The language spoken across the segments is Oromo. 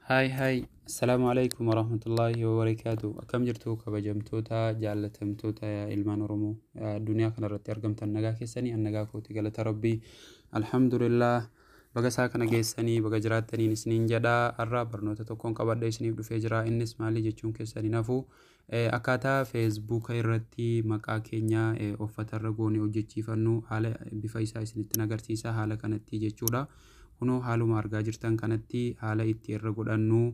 Hi hi, Assalaamu alaikum warahmatullaahi wabarakaatu. Akkam jirtu kabajamtoota jaallatamtoota ilmaan Oromoo addunyaa kanarratti argamtan? Nagaa keessanii? An nagaa kooti, galata Rabbii, alhamdulillah. Baga isaa kana geessanii, baga jiraattaniin isiniin jedha. Har'a barnoota tokkoon qabadhee isiniif dhufee jira. Innis maali jechuun keessanii nafu, akkaataa Feesbuuka irratti maqaa keenya uffata irra goonee hojjechiifannu haala bifa isaa isinitti agarsiisa, haala kanatti jechuudha. Kunoo haaluma argaa jirtan kanatti haala itti irra godhannu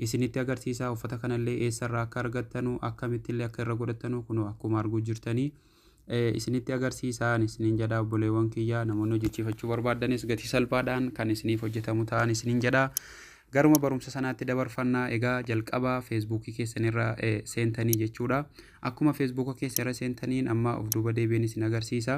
isinitti agarsiisa. Uffata kanallee eessarraa akka argattanu, akkamittillee akka irra godhattanu kunoo akkuma arguu jirtanii isinitti agarsiisaan isiniin jedha. Obboleewwan kiyya, namoonni hojjechiifachuu barbaaddanis gatii salphaadhaan kan isiniif hojjetamu ta'an isiniin jedha. Garuma barumsa sanaatti dabarfannaa. Egaa jalqaba Feesbuukii keessanirra seentanii jechuudha. Akkuma Feesbuuka keessan irra seentaniin, amma of duuba deebiin isin agarsiisa.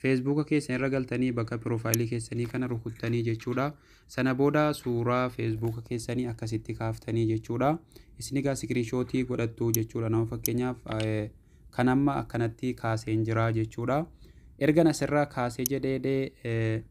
Feesbuuka keessan irra galtanii bakka piroofaayilii keessanii kana rukuttanii jechuudha. Sana booda suuraa Feesbuuka keessanii akkasitti kaaftanii jechuudha. Isin egaa screenshot godhattu jechuudha. Nama fakkeenyaaf kan amma akkanatti kaaseen jira jechuudha. Ergan asirraa kaasee jedhee,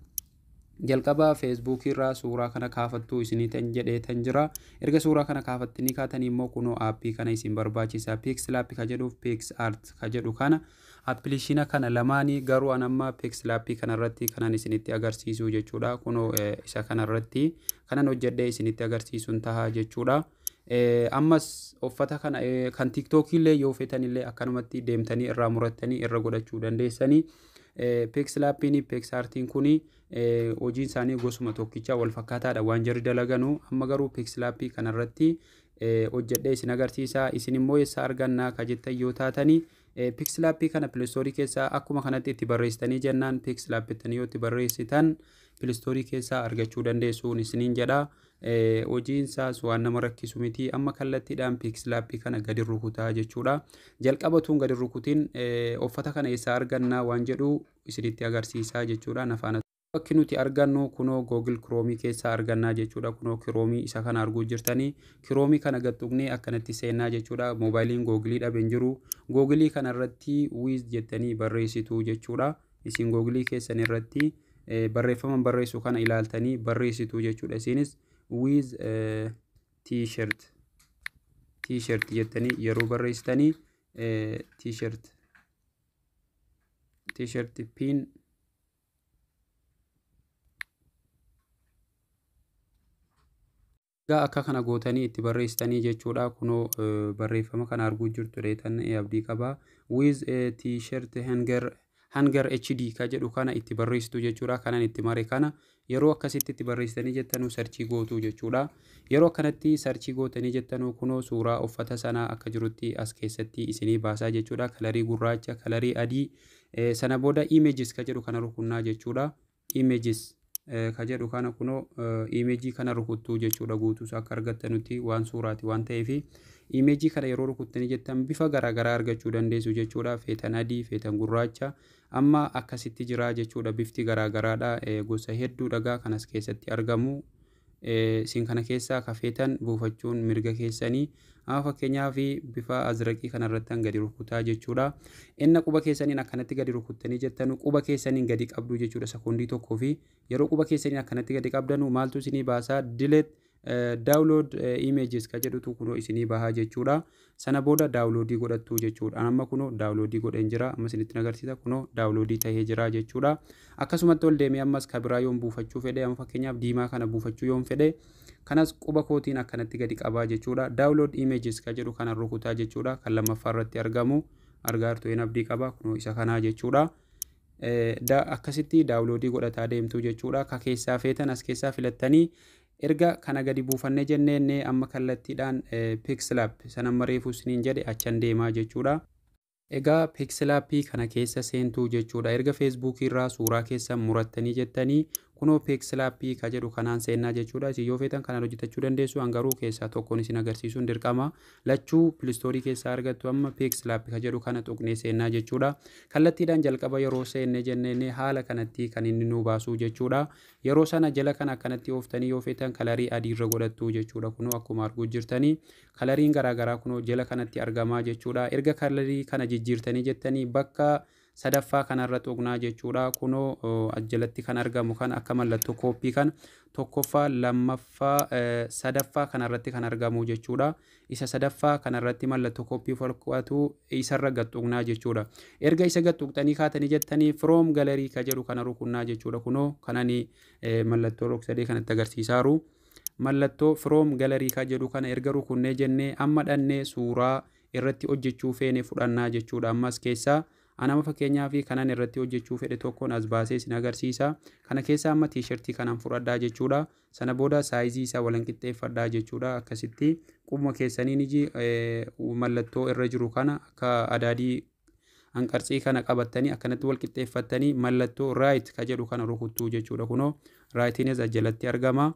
jalqaba Feesbuukii irraa suuraa kana kaafattu isinii tan jedhee tan jira. Erga suuraa kana kaafattanii kaatanii immoo kunoo aappii kana isin barbaachisa. PixelLab ka jedhuuf PicsArt ka jedhu kana, appilikeeshina kana lamaanii. Garuu an amma PixelLab kanarratti kanan isinitti agarsiisu jechuudha. Kunoo isa kanarratti kanan hojjedhee isinitti agarsiisuun taha jechuudha. Ammas uffata kana kan Tiiktookii illee yoo feetan illee akkanumatti deemtanii irraa murattanii irra godhachuu dandeessanii. PixelLabiin, PicsArtiin kuni hojiin isaanii gosuma tokkicha, wal fakkaataadha waan jarri dalaganu. Amma garuu PixelLab kanarratti hojjedhee isin agarsiisa. Isin immoo eessa argannaa ka jettan yoo taatanii, PixelLab kana Play Store keessaa akkuma kanatti itti barreessitanii jennaan, PixelLab jettanii yoo itti barreessitan Play Store keessaa argachuu dandeessuun isiniin jedha. Hojiin isaas waan nama rakkisu miti. Amma kallattiidhaan PixelLab kana gadi rukutaa jechuudha. Jalqabatuun gadi rukutiin uffata kana eessaa argannaa waan jedhu isinitti agarsiisaa jechuudha. Nafaana bakki nuti argannu kunoo Google Chrome keessaa argannaa jechuudha. Kunoo Chrome isa kana arguu jirtanii, Chrome kana gad tuqnee akkanatti seennaa jechuudha. Moobaayiliin Google dhabe hin jiru. Google kana irratti "with" jettanii barreessitu jechuudha. Isin Google keessan irratti barreeffama barreessu kana ilaaltanii barreessitu jechuudha. Isinis "with t-shirt", "t-shirt" jettanii yeroo barreessitanii, t-shirt, t-shirt pin. Egaa akka kana gootanii itti barreessitanii jechuudha. Kunoo barreeffama kana arguu jirtu reetan abdii qaba. "With t-shirt hanger HD" ka jedhu kana itti barreessitu jechuudha. Kanan itti mare kana yeroo akkasitti itti barreessitanii jettanuu search gootu jechuudha. Yeroo akkanatti search gootanii jettanuu kunoo suuraa uffata sanaa akka jirutti as keessatti isinii baasaa jechuudha. Color gurraacha, color adii. Sana booda "images" ka jedhu kana rukunnaa jechuudha. "Images" ka jedhu kana kunoo image kana rukuttuu jechuudha. Guutuus akka argattanutti waan suuraati waan ta'eef, image kana yeroo rukuttanii jettan bifa garaagaraa argachuu dandeessu jechuudha. Feetan adii, feetan gurraacha, amma akkasitti jira jechuudha. Bifti garaagaraadha, gosa hedduu dhagaa kanas keessatti argamu. Isin kana keessaa ka feetan buufachuun mirga keessanii. Amma fakkeenyaaf bifa azraqii kanarratti gadi rukutaa jechuudha. Inna quba keessaniin akkanatti gadi rukuttanii jettanu, quba keessaniin gadi qabdu jechuudha sekoondii tokkoo fi yeroo quba keessaniin akkanatti gadi qabdanu maaltu isinii baasaa? Delete, "download images" ka jedhutu kunoo isinii bahaa jechuudha. Sana booda download godhattu jechuudha. Amma kunoo download godheen jira. Amma isinitti agarsiisa, kunoo download tahee jira jechuudha. Akkasumatti ol deemee ammas ka biraa yoon buufachuu fedhe, amma fakkeenyaaf diimaa kana buufachuu yoon fedhe, kanas quba kootiin akkanatti gadi qabaa jechuudha. "Download images" ka jedhu kana rukutaa jechuudha. Kan lammaffaa irratti argamu argaa jirtu een abdii qaba, kunoo isa kanaa jechuudha. Akkasitti download godhataa deemtu jechuudha. Ka keessaa feetan as keessaa filattanii, erga kana gadi buufannee jenneenne, amma kallattiidhaan PixelLab sana amma reefuu isiniin jedhe achan deemaa jechuudha. Egaa PixelLab kana keessa seentuu jechuudha. Erga Feesbuukii irraa suuraa keessan murattanii jettanii, kunoo PixelLab ka jedhu kanaan seennaa jechuudha. Isin yoo feetan kanaan hojjetachuu dandeessu, hangaruu keessaa tokkoon isin agarsiisuun dirqama. Lachuu Play Store keessaa argattu. Amma PixelLab ka jedhu kana tuqnee seennaa jechuudha. Kallattiidhaan jalqaba yeroo seenne jennee haala kanatti kan inni nu baasu jechuudha. Yeroo sana jala kana akkanatti ooftanii yoo feetan color adiirra godhattu jechuudha. Kunoo akkuma arguu jirtanii coloriin garaagaraa kunoo jala kanatti argamaa jechuudha. Erga color kana jijjiirtanii jettanii, bakka Sadaffaa kanarra tuqnaa jechuudha. Kunoo jalatti kan argamu kan akka mallattoo kooppii kan tokkoffaa, lammaffaa, sadaffaa kanarratti kan argamu jechuudha. Isa sadaffaa kanarratti mallattoo kooppii fakkaatu isarra gad tuqnaa jechuudha. Erga isa gad tuqxanii kaatanii jettanii, "from gallery" ka jedhu kana rukunnaa jechuudha. Kunoo kanani mallattoo rog-sadee kanatti agarsiisaaru. Mallattoo "from gallery" ka jedhu kana erga rukunnee jennee, amma dhannee suuraa irratti hojjechuu feene fudhannaa jechuudha. Ammas keessaa anama fakkeenyaa fi kanan irratti hojjechuu fedhe tokkoon as baasee isin agarsiisa. Kana keessa amma T-shirtii kanan fudhadhaa jechuudha. Sana booda saayizii isaa waliin qixxeeffadhaa jechuudha. Akkasitti qubuma keessaniin iji mallattoo irra jiru kana akka adaadii hanqarcii kana qabattanii akkanatti wal qixxeeffattanii, mallattoo "right" ka jedhu kana rukuttuu jechuudha. Kunoo rightiinis jalatti argama.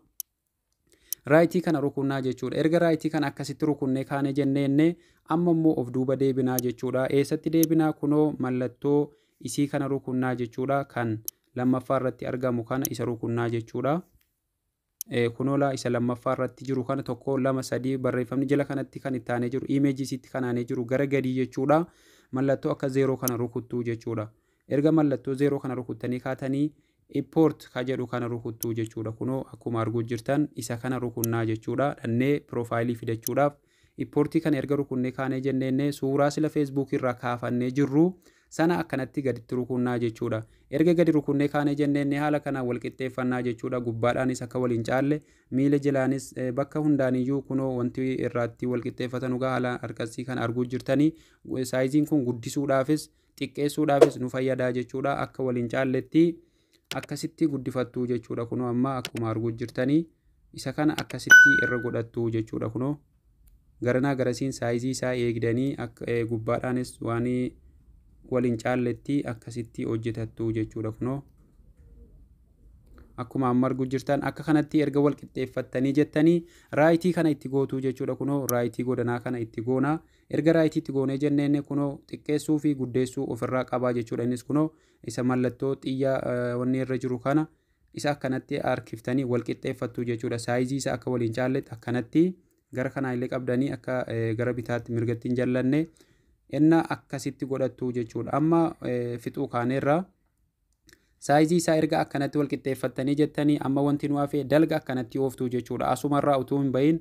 Rightii kana rukunnaa jechuudha. Erga rightii kana akkasitti rukunnee kaane jenneenne, amma immoo of duuba deebinaa jechuudha. Eessatti deebinaa? Kunoo mallattoo isii kana rukunnaa jechuudha. Kan lammaffaa irratti argamu kana isa rukunnaa jechuudha. Kunoola isa lammaffaa irratti jiru kana, tokko, lama, sadii, barreeffamni jala kanatti kan itti aanee jiru, imageii isitti kan aanee jiru gara gadii jechuudha. Mallattoo akka zeeroo kana rukuttuu jechuudha. Erga mallattoo zeeroo kana rukuttanii kaatanii, "import" ka jedhu kana rukuttuu jechuudha. Kunoo akkuma arguu jirtan isa kana rukunnaa jechuudha. Dhannee profileii fidachuudhaaf importii kana erga rukunnee kaanee jenneenne, suuraa sila Facebookii irraa kaafannee jirru sana akkanatti gaditti rukunnaa jechuudha. Erga gadi rukunnee kaanee jenneenne, haala kanaan wal qixxeeffannaa jechuudha. Gubbaadhaanis akka waliin caalle, miila jalaanis, bakka hundaaniyyuu kunoo wanti irraatti wal qixxeeffatan dhugaa haala harkasii kana arguu jirtanii, saayiziin kun guddisuudhaafis xiqqeessuudhaafis nu fayyadaa jechuudha. Akka waliin caalletti akkasitti guddifattuu jechuudha. Kunoo amma akkuma arguu jirtanii isa kana akkasitti irra godhattuu jechuudha. Kunoo garanaa garasiin saayizii isaa eegdanii akka gubbaadhaanis waan waliin caalletti akkasitti hojjetattuu jechuudha. Kunoo akkuma amma arguu jirtan akka kanatti erga wal qixxeeffattanii jettanii, rightii kana itti gootuu jechuudha. Kunoo rightii godanaa kana itti goonaa. Erga rightii itti goonee jenneen, kunoo xiqqeessuu fi guddeessuu ofirraa qabaa jechuudha. Innis kunoo isa mallattoo xiyya wanni irra jiru kana isa akkanatti harkiftanii wal qixxeeffattuu jechuudha. Saayizii isa akka waliin caalletti akkanatti gara kanaa illee qabdanii akka gara bitaatti mirgatti hin jallanne inna akkasitti godhattuu jechuudha. Amma fixuu kaaneerra. Saayizii isaa erga akkanatti wal qixxeeffattanii jettanii, amma wanti nu hafe dalga akkanatti ooftuu jechuudha. Asumarraa utuu hin bahin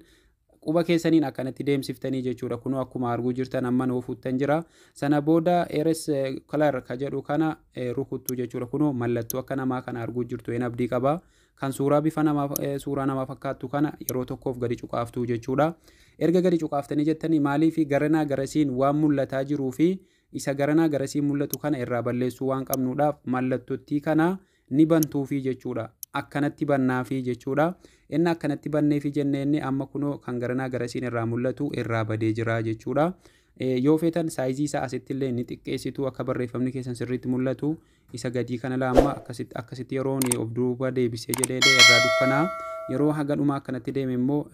quba keessaniin akkanatti deemsiftanii jechuudha. Kunoo akkuma arguu jirtan amma oofuttan jira. Sana booda "erase color" ka jedhu kana rukuttuu jechuudha. Kunoo mallattoo akka namaa kana arguu jirtu een abdii qaba. Kan suuraa bifa namaa, suuraa namaa fakkaattu kana yeroo tokkoof gadi cuqaaftuu jechuudha. Erga gadi cuqaaftanii jettanii, maaliif garanaa garasiin waan mul'ataa jiruu fi isa garanaa garasiin mul'atu kana irraa balleessuu waan qabnuudhaaf, mallattottii kana ni bantuufi jechuudha. Akkanatti bannaafi jechuudha. Inni akkanatti banneefi jenneenni, amma kunoo kan garanaa garasiin irraa mul'atu irraa badee jira jechuudha. Yoo feetan saayizii isaa asitti illee ni xiqqeessitu, akka barreeffamni keessan sirriitti mul'atu. Isa gadii kana laamma akkasitti akkasitti yeroo of duuba deebisee jedhee irraa dukkanaa, yeroo haga dhumaa akkanatti deeme immoo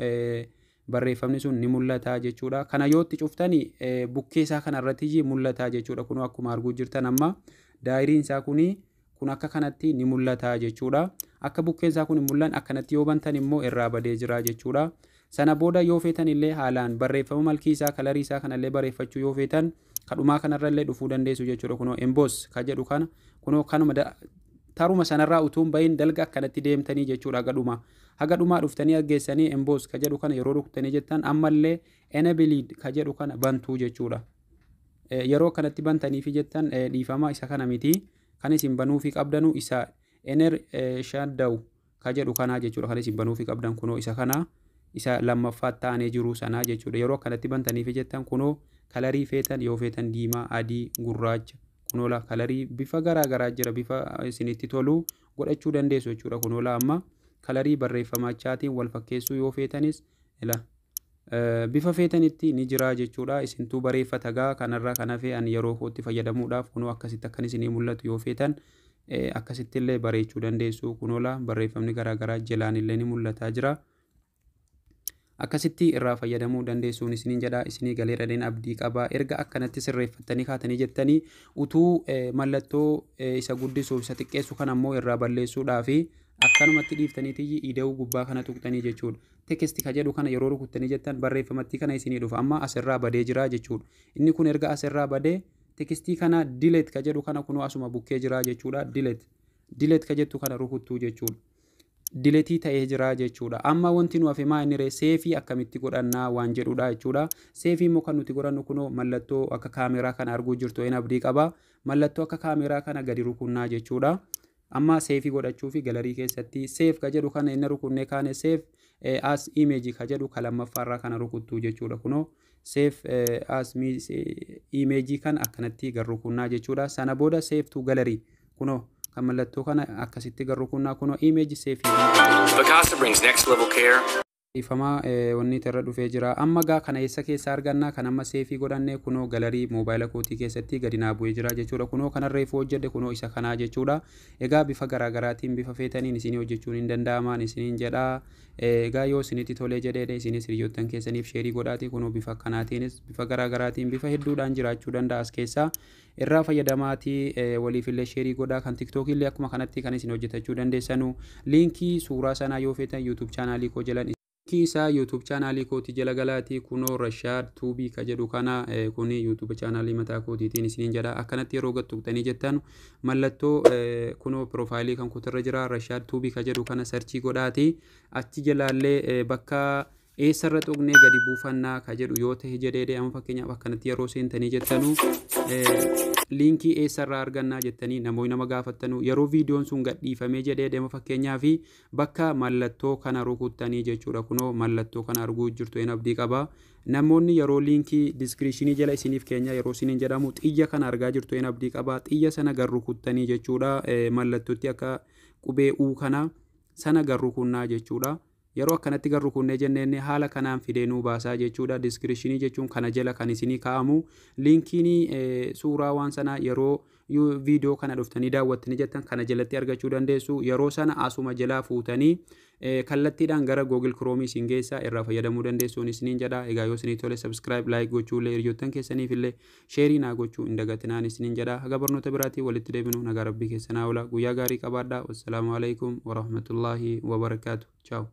barreeffamni sun ni mul'ata jechuudha. Kana yoo itti cuftani bukkee isaa kanarratti mul'ata jechuudha. Kunoo akkuma arguu jirtan amma daayiriin isaa kuni kun akka kanatti ni mul'ata jechuudha. Akka bukkeen isaa kun hin mul'anne akkanatti yoo bantan immoo irraa badee jira jechuudha. Sana booda yoo feetan illee haalaan barreeffama malkii isaa, colorii isaa kanallee bareeffachuu yoo feetan, kadhumaa kanarra illee dhufuu dandeessu jechuudha. Kunoo "emboss" ka jedhu kana, kunoo kanuma taruma sanarraa utuu hin bahin dalga akkanatti deemtanii jechuudha haga dhumaa. Haga dhumaa dhuftanii aggeessanii, "emboss" ka jedhu kana yeroo rukuttanii jettan, ammallee "enabled" ka jedhu kana bantuu jechuudha. Yeroo akkanatti bantaniifi jettan, dhiifama, isa kana miti. Kan isin banuufi qabdanu isa "inner shadow" ka jedhu kanaa jechuudha. Kan isin banuufi qabdan kunoo isa kana, isa lammaffaa taanee jiru sanaa jechuudha. Yeroo akkanatti bantaniifi jettan, kunoo colorii feetan yoo feetan, diimaa, adii, gurraacha, kunoola colorii bifa garaa garaa jira, bifa isinitti tolu godhachuu dandeessu jechuudha. Kunoola amma colorii barreeffamachaatiin wal fakkeessuu yoo feetanis, ila bifa feetanitti ni jira jechuudha. Isintuu bareeffata gaa. Kanarraa kan hafe ani yeroo kootti fayyadamuudhaaf kunoo akkasitti akkan isinii mul'atu yoo feetan akkasitti illee bareechuu dandeessu. Kunoola barreeffamni garaa garaa jalaan illee ni mul'ataa jira. Akkasitti irraa fayyadamuu dandeessuun isiniin jedha. Isinii galee dhadheen abdii qaba. Erga akkanatti sirreeffattanii kaatanii jettanii, utuu mallattoo isa guddisuuf isa xiqqeessu kan ammoo irraa balleessuudhaa fi akkanumatti dhiiftaniitii ida'uu gubbaa kana tuqxanii jechuudha. "Text" ka jedhu kana yeroo rukuttanii jettan, barreeffamatti kana isinii dhufa. Amma asirraa badee jira jechuudha. Inni kun erga asirraa badee Textii kana delete ka jedhu kana kunoo asuma bukkee jira jechuudha. Delete, delete ka jettu kana rukuttuu jechuudha. Deleteii ta'ee jira jechuudha. Amma wanti nu hafe maa inni ree? Saveii akkamitti godhannaa waan jedhudha jechuudha. Saveii immoo kan nuti godhannu kunoo mallattoo akka kaameraa kana arguu jirtu een abdii qaba. Mallattoo akka kaameraa kana gadi rukunnaa jechuudha. Amma saveii godhachuu fi gallery keessatti save ka jedhu kana inni rukunnee kaane, save as image ka jedhu ka lammaffaarraa kana rukuttuu jechuudha. Kunoo save as image kan akkanatti gad rukunnaa jechuudha. Sana booda save to gallery, kunoo kan mallattoo kana akkasitti gad rukunnaa, kunoo image save. Vacasa brings next level care. Ifamaa, wanni irra dhufee jira. Amma gaa kana eessa keessa arganna? Kan amma saveii godhanne kunoo gallery moobaayila kootii keessatti gadi naa bu'ee jira jechuudha. Kunoo kanarra reefu hojjedhe, kunoo isa kanaa jechuudha. Egaa bifa garaagaraatiin, bifa feetaniin isinii hojjechuun hin danda'amaan isiniin jedha. Egaa yoo isinitti tolee jedheedha, isinis hiriyoottan keessaniif shareii godhaati. Kunoo bifa kanaatiinis, bifa garaagaraatiin, bifa hedduudhaan jiraachuu danda'a. As keessaa irraa fayyadamaatii waliifillee shareii godhaa. Kan TikTokii illee akkuma kanatti kan isin hojjetachuu dandeessanu. Linkii suuraa sanaa yoo feetan YouTube channelii koo jalan, linkii isaa YouTube channelii kootii jala galaatii, kunoo Rashaad Tuubii ka jedhu kana, kuni YouTube channelii mataa kootiitiin isiniin jedha. Akkanatti yeroo gad tuqxanii jettan, mallattoo kunoo profileii kan kootirra jira, Rashaad Tuubii ka jedhu kana searchii godhaati. Achi jalaallee bakka eessarra tuqnee gadi buufannaa ka jedhu yoo ta'e jedhee, amma fakkeenyaaf akkanatti yeroo seentanii jettanu, linkii eessarraa argannaa jettanii namoonni nama gaafattanu, yeroo viidiyoon sun gadhiifamee jedhee deema, fakkeenyaa fi bakka mallattoo kana rukuttanii jechuudha. Kunoo mallattoo kana arguu jirtu een abdii qaba. Namoonni yeroo linkii descriptionii jala isiniif keenya yeroo isiniin jedhamu, xiyya kana argaa jirtu een abdii qaba. Xiyya sana gar rukuttanii jechuudha. Mallattootti akka qubee uu kana sana gar rukunnaa jechuudha. Yeroo akkanatti gar rukunnee jenneen, haala kanaan fidee nuu baasaa jechuudha. Descriptionii jechuun kana jala kan isinii kaa'amu linkiin suuraa waan sanaa. Yeroo viidiyoo kana dhuftanii daawwattanii jettan, kana jalatti argachuu dandeessu. Yeroo sana asuma jalaa fuutanii kallattiidhaan gara Google Chrome isin geessa, irraa fayyadamuu dandeessuun isiniin jedha. Egaa yoo isinii tole, subscribe, like gochuu illee, hiriyoottan keessaniif illee shareii naa gochuu hin dagatinaan isiniin jedha. Haga barnoota biraatii walitti deebinu, nagaa rabbii keessanaa oola, guyyaa gaarii qabaadhaa. Wassalaamu alaikum warahmatullaahi wabarakaatu. Ciao.